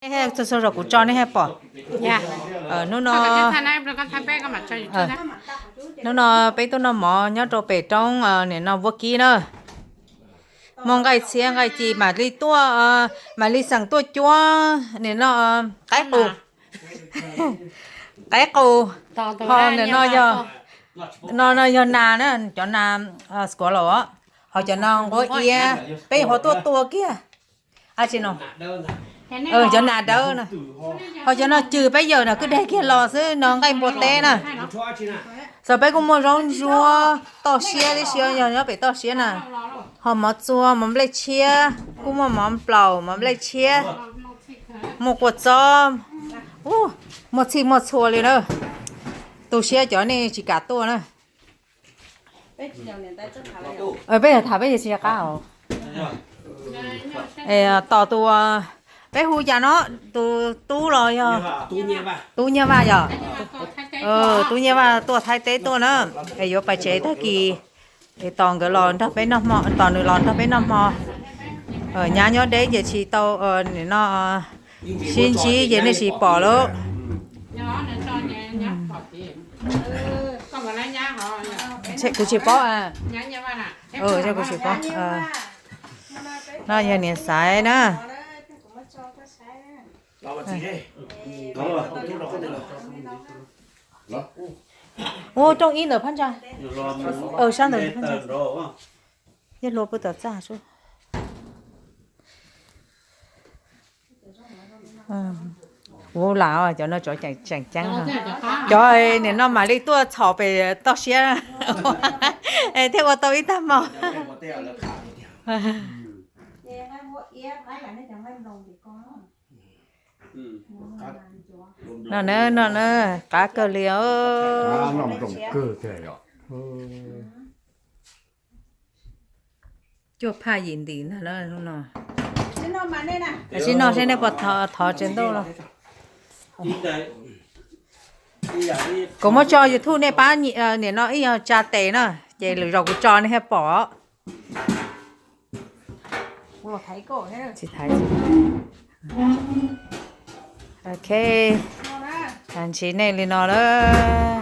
Txog zaum kuv tso nej thiaj pom. Hnub no, hnub no peb tuaj noj mov nyob rau pem roob nim no Vuab Kib na. Muaj nqaij txhiab nqaij ci mam li tuaj, mam li xeem tuaj cuab nim no qaib qus. Qaib qus. Ho nim no yog, no no yog nas na, cov nas squash los, ho cov no nquab iab, peb yuav ho tuaj tua kiag. Tsis no, cov nas dawb na. Ho cov no cws peb yawm no kwj deg kiag los xwb no, nqaij npua teb na. Xav peb kuj muaj zaub ntsuab toj siab tib si, yog nyob pem toj siab na. Ho mov txua, mov nplej tshiab, kuj muaj mov nplaum, mov nplej tshiab, muaj kua txob, muaj txhij muaj txhua li na. Tu siab cov nej tsis kam tuaj na. Peb tham peb yuav tsis qab os. Tos tus, peb hu cas no, tus tub los yog tub Nyiaj Vaj yog, tub Nyiaj Vaj tuaj Thaib teb tuaj na, es yuav pais tsev tag kis es tos nkawd los nrog peb noj hmo, tos nws los nrog peb noj hmo. Nyab nyob deb ces tsis tau nim no sib ntsib ces nej tsis pom lawm. Kuv tsis paub. Kuv tsis paub. No yog niam Xaiv na. Ua rooj ib ntawm phab ntsa, sab ntawm phab ntsa, yog hlua puag tom txaj. Kuv lam cov no tseem ceeb, cov nim no mam li tuaj txhom pem toj siab thiaj ua tau ib tag hmo. No na, no na, qab kawg li. Cuaj phaj yim ntim ntag na no. Sib noj seb nej puas thov tsaws ntuj los. Kuv muab tso YouTube nej pab nim no ib yog tsa tes na, ces lwm zaus kuv tso nej thiaj pom. Ok, ntsib nej li no lawm.